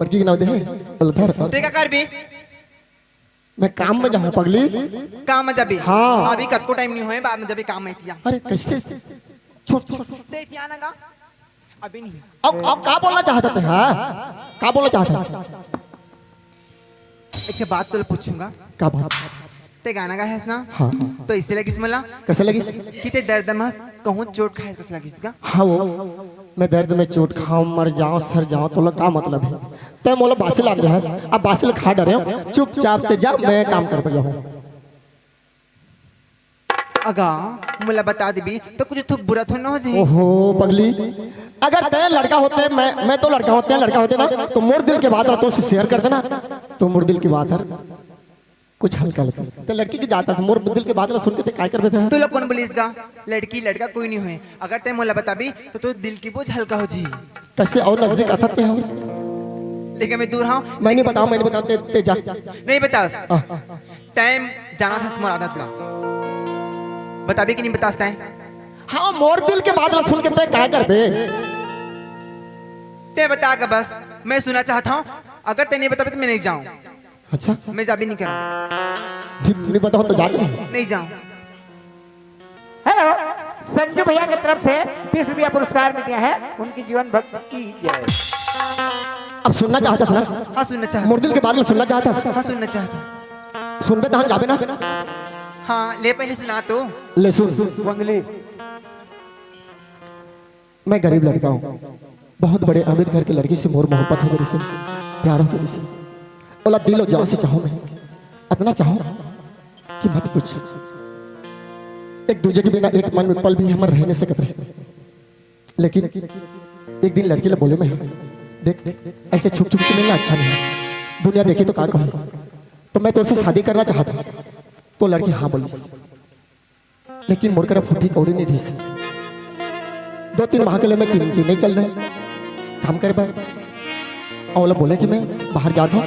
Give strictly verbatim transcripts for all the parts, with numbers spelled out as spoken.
की ना दे, बोला धर, धर। ते का करबे? मैं काम में जाहूँ पगली। काम में जाबे? हाँ। अभी कतको टाइम नहीं होए, बाद में जाबे काम में तिया। अरे कैसे? छोड़, छोड़। ते तिया ना गा? अभी नहीं। अब, अब का बोलना चाहता था, हाँ? का बोलना चाहता था? एक बात तो पूछूंगा। का बात? ते गाना गाए हस ना? हाँ। तो इसे लगिस मला? कैसे लगिस? कि ते दर्द में कहूँ चोट खाए कस लगिस का? हाँ वो, मैं दर्द में चोट खाऊं, मर जाऊं, सर जाऊं, तोला का मतलब है? ते मोला बासी लान दे हस, अब बासी ला खा डरे हूँ, चुपचाप ते जा, मैं काम कर पर जाऊँ। अगा, मोला बता देबी तो कुछ थुक बुरा थोड़ी ना हो जाही। ओहो पगली, अगर ते लड़का होते, मैं, मैं तो लड़का होते, लड़का होते ना, तो मोर दिल के बात ला तो शेयर कर देना, तो मोर दिल की बात है। कुछ हल्का हल्का। ते लड़की के जात हस, मोर दिल के बात ला सुन के ते काय करबे ते? तू लोग कौन बोलिस गा? लड़की लड़का कोई नहीं होए। अगर ते मोला बताबी तो तोर दिल की बोझ हल्का हो जाही। कैसे? और नजदीक आथस ते हो? लेकिन मैं दूर हूँ। मैं नहीं बताऊँ, मैं नहीं बताऊँ, ते, ते जा। नहीं बतास। हाँ। तैं जानत हस मोर आदत ला। बताबी कि नहीं बतास तैं? हाँ, मोर दिल के बात ला सुन के ते काय करबे? ते बता के बस, मैं सुनना चाहता हूँ। अगर ते नहीं बताबी तो मैं नहीं जाऊँ। अच्छा। मैं जाबे नहीं करूँ। जिम नहीं बताओ तो जा नहीं। नहीं जाऊँ। हेलो, संजू भैया की तरफ से बीस रुपया पुरस्कार मिल गया है, उनकी जीवन भक्ति की जय। अब सुनना चाहता था ना? हाँ, सुनना चाहता। मोर दिल के बात ला सुनना चाहता था? हाँ, सुनना चाहता। सुनबे तहन जाबे ना? हाँ, ले पहले सुना तो। ले सुन। वंगली। मैं गरीब लड़का हूँ, बहुत बड़े अमीर घर के लड़की से मोर मोहब्बत हो गई से, प्यार हो गई से। ओला दिल और जान से चाहूँ मैं, इतना चाहूँ कि मत पूछ। एक दूजे के बिना एक मन में पल भी हमर रह नहीं सकत रहे। लेकिन एक दिन लड़की ला बोले मैं, देख, ऐसे छुप छुप के मिलना अच्छा नहीं है, दुनिया देखी तो का कही। तो मैं तोर से शादी करना चाहता हूँ। तो लड़की हाँ बोली। लेकिन मोर करा फूटी कौड़ी नहीं रहिस। दो तीन माह के लिए मैं चीन, चीन नहीं चल रहे काम करे बर। और बोले कि मैं बाहर जात हूँ,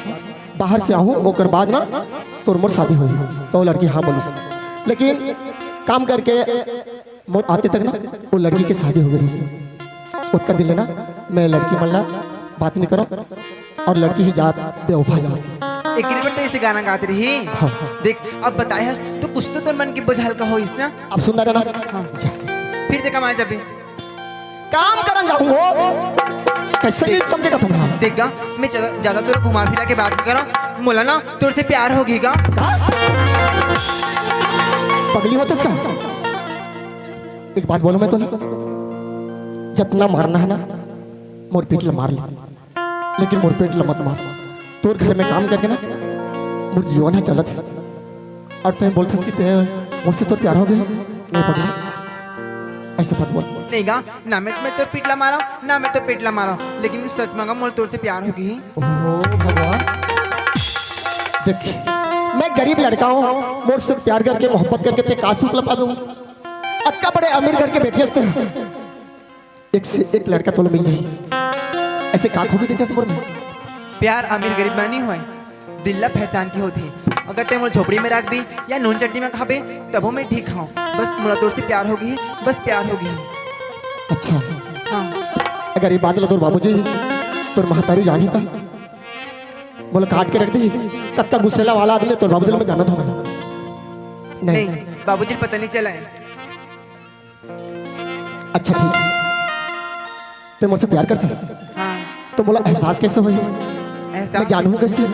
बाहर से आहूँ, ओकर बाद ना तोर मोर शादी होही। तो वो लड़की हाँ बोलिस, लेकिन काम करके मोर आते तक ना वो लड़की के शादी हो गई रहिस। ओतका दिन ले ना मैं लड़की मन ला बात नहीं करो और लड़की ही जात बेवफा जात। एग्रीमेंट तो इसे गाना गात रही। हाँ, हाँ। देख, अब बताए हस तो कुछ तो तोर मन की बोझ हल्का होइस ना। अब सुन रहा ना? हाँ। जा। फिर देखा मैं जब काम करन जाऊँ हो। कैसे नहीं समझेगा तुम? हाँ। देख गा, मैं ज्यादा, ज्यादा तोर घुमा फिरा के बात नहीं करो। मोला ना तोर से प्यार हो गई गा। का? पगली होते इसका? एक बात बोलो मैं तो ना, जितना मारना है ना, मोर पीठ ला मार ले। लेकिन मोर पेट ला मत मार। तोर घर में काम करके ना मोर जीवन ह चलत हे। और तैं बोलथस कि तैं मोर से तोर प्यार हो गए। नहीं पगला, ऐसे मत बोल। नहीं गा, ना मैं, मैं तोर पीठ ला मारा, ना मैं तोर पेट ला मारा, लेकिन सच में गा मोर तोर से प्यार हो गई। ओहो भगवान, देख, मैं गरीब लड़का हूँ, मोर से प्यार करके, मोहब्बत करके तैं का सुख ला पा दूँ? अतका बड़े अमीर घर के बेटी हस तैं। एक से एक लड़का तोला मिल जाही। ऐसे का खूबी देखे मोर में? प्यार अमीर गरीब में नहीं होय, दिल ला पहचान के होथे। अगर तैं मोला झोपड़ी में रखबे या नून चटनी में खाबे, तभो मैं ठीक हूँ। बस मोला तोर से प्यार हो गई, बस प्यार हो गई। अच्छा। हाँ। अगर ये बात ला तोर बाबूजी, तोर महतारी जानी त मोला काट के रख दी। कत्ता गुस्सेला वाला आदमी तोर बाबूजी ला मैं जानत हूँ। नहीं। नहीं, बाबूजी पता नहीं चला है। अच्छा ठीक है, तैं मोर से प्यार करथस? हाँ। तो मोला एहसास कैसे होही? एहसास? मैं जानहूँ कैसे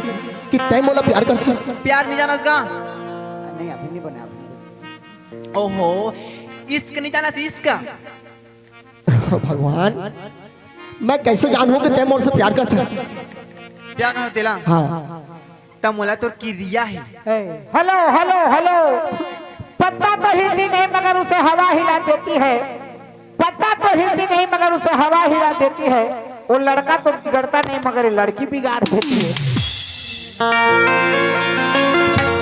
कि तैं मोला प्यार करथस? प्यार नहीं जानस का? नहीं, अभी नहीं बना, अभी। ओहो, इश्क नहीं जानस, इश्क? भगवान, मैं कैसे जानहूँ कि तैं मोर से प्यार करथस? प्यार करथस तेला? हाँ। त मोला तोर किरिया हे। Hello, hello, hello. पत्ता तो हिलती नहीं मगर उसे हवा हिला देती है। पत्ता तो हिलती नहीं मगर उसे हवा हिला देती है। वो लड़का तो बिगड़ता नहीं मगर ये लड़की बिगाड़ देती है।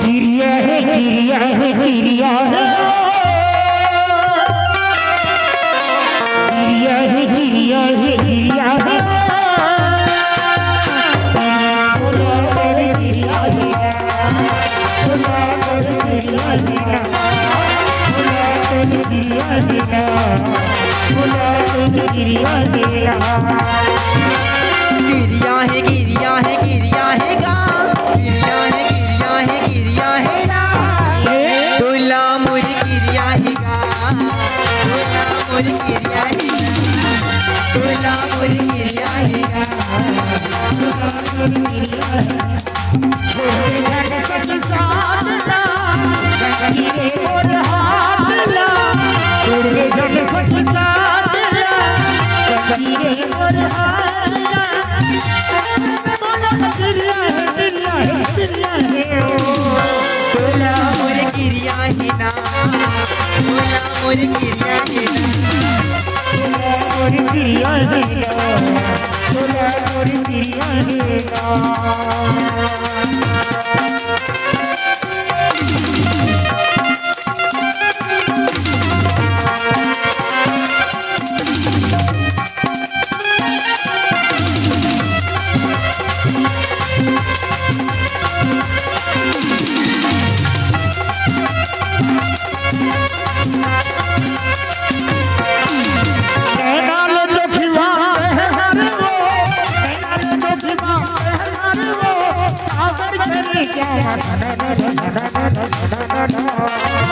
किरिया हे, किरिया हे, किरिया हे। किरिया हे, किरिया हे, किरिया हे। किरिया हे, किरिया तोला मोर किरिया हे ना, तोला मोर किरिया हे ना, तोला मोर किरिया हे ना, तोला मोर किरिया हे ना।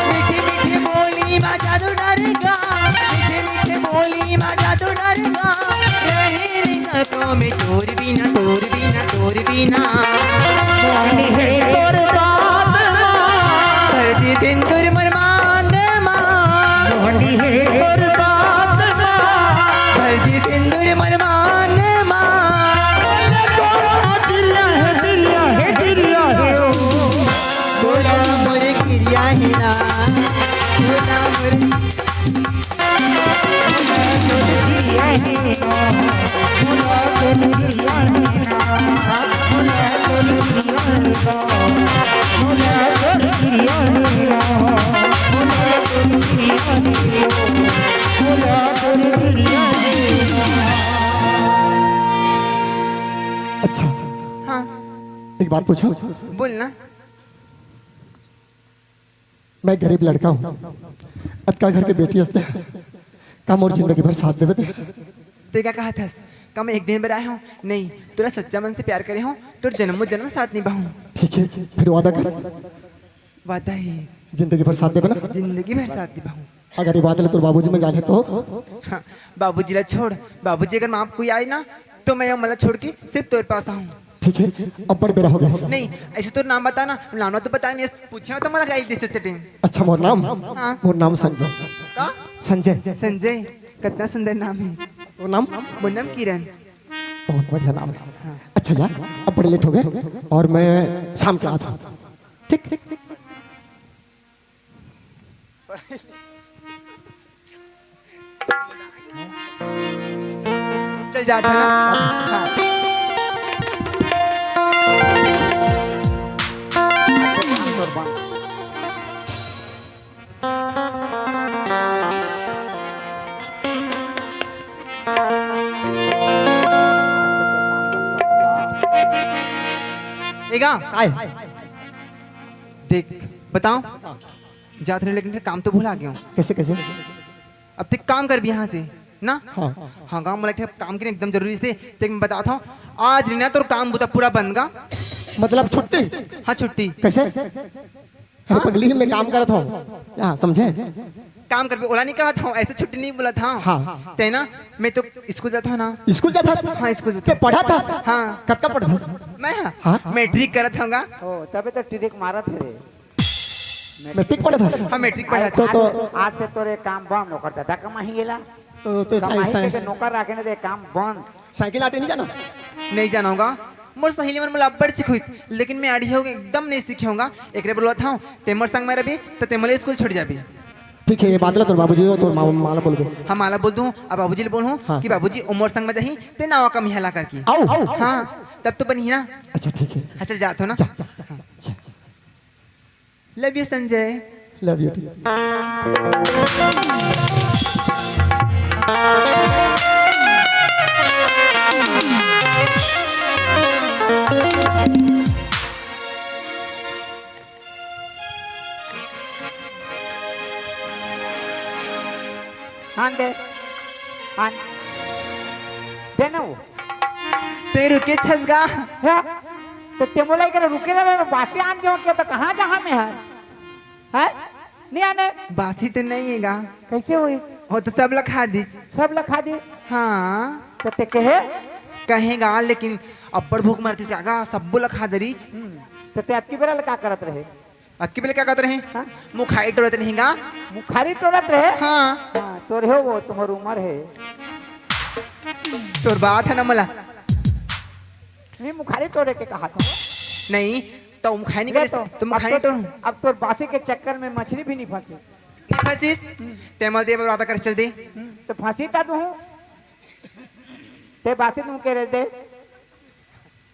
मीठी मीठी बोली मा जादू डारेगा, मीठी मीठी बोली मा जादू डारेगा। रहे नहीं सको मैं तोर बिना, तोर बिना, तोर बिना। मोहनी हे तोर बात मा, भर दी सिंदूर मोर मांग मा। मोहनी हे तोर बात मा, भर दी सिंदूर मोर मांग मा। बोला तोर किरिया हे, किरिया हे, किरिया हे ओ। बोला मोर किरिया हे ना, बोला मोर अच्छा, हाँ। एक बात पूछो। बोल ना। मैं गरीब लड़का हूँ, अतका घर के बेटी हस ते, का मोर जिंदगी भर साथ देबे ते? ते का कहत हस? का मैं एक दिन बर आए हूँ? नहीं, तोला सच्चा मन से प्यार करे हूँ, तोर जन्मों जन्म साथ निभाहूँ। ठीक है, फिर वादा कर। वादा है। जिंदगी भर साथ देबे ना? जिंदगी भर साथ निभाहूँ। अगर ये बात ला तोर बाबूजी मन जाने तो? हाँ, बाबूजी ला छोड़, बाबूजी अगर माँ कोई आए ना, तो मैं अउ मला छोड़ के सिर्फ तोर पास आहूँ। ठीक है, अब्बड़ बेरा हो गया। नहीं, ऐसे तोर नाम बता ना, नाम तो बता नहीं, पूछे तो मला गाली दे चलते टाइम। अच्छा, मोर नाम? हाँ। मोर नाम संजय। का? संजय। संजय, कितना सुंदर नाम है। तोर नाम? मोर नाम किरण। बहुत बढ़िया नाम है। हाँ। अच्छा यार, अब्बड़ लेट हो गए और मैं शाम के आता हूँ। ठीक? चल जात हे ना। हाँ। ए गा, काय? देख, बताओ। हाँ। जात रहे, लेकिन फिर काम तो भुला गया हूँ। कैसे, कैसे? अब ते काम करबे यहाँ से ना। हाँ। हाँ, गाँव में एक ठे काम के एकदम जरूरी से, ते मैं बताता हूँ। आज नहीं ना तोर काम बुता पूरा बंद गा। मतलब छुट्टी? हाँ, छुट्टी। कैसे? अरे हाँ? पगली, मैं काम करत हूँ। हाँ, समझे? काम करबे, ओला नहीं कहत हूँ, ऐसे छुट्टी नहीं बोलत हूँ। हाँ। ते ना, मैं तो स्कूल जात हूँ ना। स्कूल जात हस? हाँ, स्कूल जात ते हूँ। पढ़त हस? हाँ। कतका पढ़त हस? मैं हाँ, हाँ? मैट्रिक करत हूँ गा। ओ, तबे तो टिरिक मारत हे रे। मैट्रिक पढ़त हस? हाँ, मैट्रिक पढ़त तो, हूँ। तो आज से तोरे काम बंद, ओकर दादा कमाही गेला। तो, तो साई-, कमाही साई-, के नौकर राखे ने दे, काम बंद। साइकिल आटे नहीं जाना? नहीं जाना होगा। मोर सहेली मन मोला अब्बड़ सिखोइस, लेकिन मैं आड़ी होके एकदम नहीं सीखे होगा। एकरे बोलत हूँ, ते मोर संग में रही, तो ते मोला स्कूल छोड़ जाबे। ठीक है, ये बात ला तोर बाबूजी हो, तोर माँ, माँ ला बोलबे। हाँ, माँ ला बोल दूँ, अब बाबूजी ले बोलूँ हाँ। कि बाबूजी, ओ मोर संग में जाही, ते नावा कम हियाला करके। आओ। हाँ, तब तो बनी ना। अच्छा, ठीक है। हाँ, चल जात हो ना। जा, जा, जा। Love you, Sanjay. Love you too। आन दे, आन दे ना वो। ते रुके छस गा। हाँ? तो ते मोला इकरे रुके ना, मैं बासी आन देवं के तो कहाँ जहाँ में है? हैं? नहीं आने। बासी तो नहीं है गा। कैसे हुई? वो तो सब ला खा दी। सब ला खा दी? हाँ। तो ते कहे? कहेगा, लेकिन अब्बड़ भूख मरतिस काका, सब्बो ला खा दरिच। हम्म, त ते अतकी बेरा ले का करत रहे? अतकी बेरा का करत रहे? हाँ? मुखारी टोरत रहे गा। मुखारी टोरत रहे? हाँ। हाँ, तोर हे वो, तुम्हर उमर हे। तोर बात हे ना मोला। नहीं, मुखारी टोरे के कहा था। नहीं, त मुखारी नहीं करे, तो, त मुखारी अब तो, टोर। अब तोर बासी के चक्कर में मछली भी नहीं फंसी। नहीं फंसिस? हम्म। ते मल दे बराता कर चल दे। हम्म, त फंसी ता तू। ते बासी तुम के रहे दे।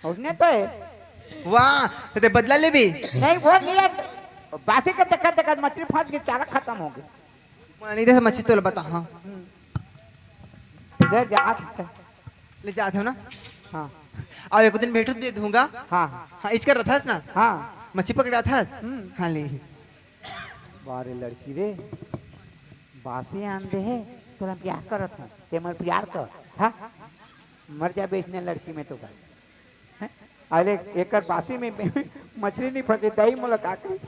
उसने तो है। वाह, त ते बदला लेबे। नहीं, वो नहीं है। बासी के चक्कर चक्कर मछली फंस गई, चारा खत्म हो गया। मोला नहीं दे मछली तोला बता, हाँ। हम्म। ले जा, आ, ले जात हो ना? हाँ। अब एक दिन भेंट दे दूंगा। हाँ, हाँ। हाँ, इसका रथस ना? हाँ। मछली पकड़ा था? हम्म। हाँ, ले। बारे लड़की रे, बासी आन दे हे, तोला प्यार करत हूँ, ते मोर प्यार कर, हाँ? मर जाबे इसने लड़की में तो कर। हैं? अरे, एकर बासी में मछली नहीं फंसे, दही मोला का करी?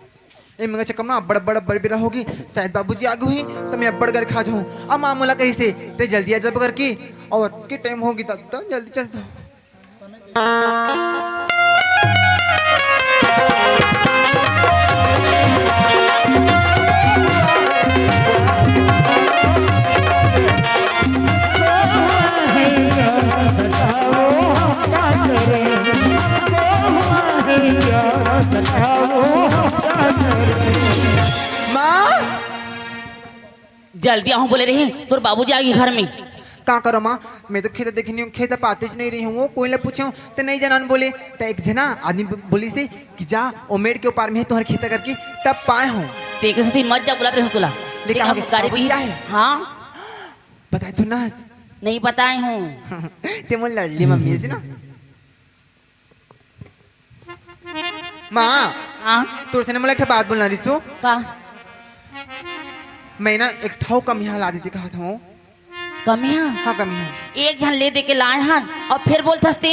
ए, मंगा चक्कर में बड़, बड़, बड़ बेरा होगी, शायद बाबूजी आगे हुई, तो मैं अब्बड़ कर खा जाऊँ। अब माँ मोला कही से, ते जल्दी आ जब करके, और के टाइम होगी तब तो जल्दी चल दो। माँ, जल्दी आहूँ बोले रही, तोर बाबूजी आगे घर में। का करो माँ, मैं तो खेत देखे नहीं हूँ, खेत पाते नहीं रही हूँ, वो कोई ला पूछे हूँ, ते नहीं जानन बोले। ते एक जना आदमी ब-, बोली से कि जा, ओ मेड़ के ऊपर में है तुम्हारे खेत करके, तब पाए हूँ। ते के साथ ही मत जा, बुलात रही हूँ तुला। ले, देख, कहा हम के गाड़ी बाबूजी की आए? हाँ। बताए तो ना। नहीं बताए हूँ। ते मोर लड़ली मम्मी है ना। माँ, हाँ? तोर से ना मोला एक ठो बात बोलना रिसो। का? मैं ना एक ठो कमिया ला देती कहा था। कमिया? हाँ, कमिया। एक झन ले दे के लाए हन और फिर बोलथस ते।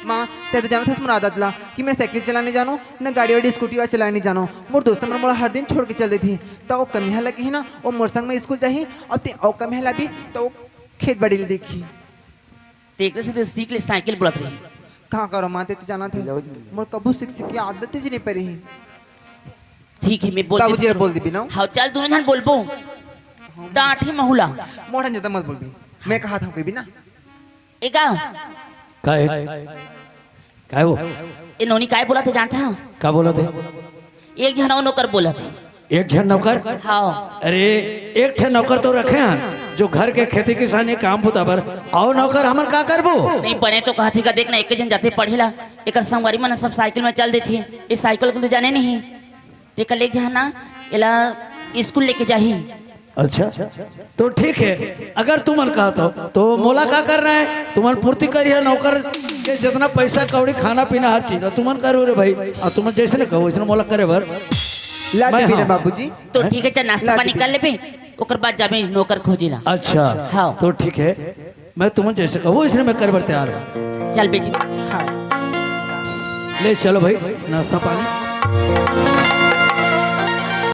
माँ, ते तो जानत हस मोर आदत ला कि मैं साइकिल चलाने जानो, न गाड़ी वाड़ी स्कूटी वाला चलाने जानो। मोर दोस्त मन मोला हर दिन छोड़ के चल देथे। त ओ कमिया ला कही ना, ओ मोर संग में स्कूल जाही, और ते ओ कमिया ला भी, त ओ खेत बाड़ी ले देखी। तेकरे से तो सीख ले, साइकिल बोलत रही। का करो माँ, ते तो जानत हस, मोर कभू सीख सीख के आदत ही नहीं पड़ी। ठीक है, मैं बोल बाबूजी ला बोल देबी ना। हाँ, चल, दोनों झन बोलबो। हाँ। डांट ही महूला। मोठन ज्यादा मत बोलबी। मैं कहा था कोई भी ना। एका। काय? काय वो? ए नोनी काय बोलत हे जानत हा? का बोलत हे? एक झन अउ नौकर बोलत हे। एक झन नौकर? हाँ। अरे, एक ठे नौकर तो रखे हन, जो घर के खेती किसानी काम बुता बर, अउ नौकर हमन का करबो? नहीं बने तो कहत हे का, देख ना, एक झन जाथे पढ़े ला, एकर संगवारी मन सब साइकिल में चल देथे, ए साइकिल को तो जाने नहीं, तेकर ले जाना, एला स्कूल लेके जाही। अच्छा, तो ठीक है, अगर तुमन कहत हो, तो मोला का करना है? तुमन पूर्ति करिए नौकर के जितना पैसा कौड़ी, खाना पीना, हर चीज तुमन करो रे भाई। और तुमन जैसे न कहो, वैसे मोला करे बर। ला मैं देबे ना हाँ। बाबूजी। तो हैं? ठीक है, चल नाश्ता ला पानी देबे। कर लेबे, ओकर बाद जाबे नौकर खोजे ला। अच्छा, हाँ। तो ठीक है, मैं तुमन जैसे कहो, इसने मैं करे बर तैयार हूँ। चल बेटी। हाँ। ले चलो भाई, नाश्ता पानी।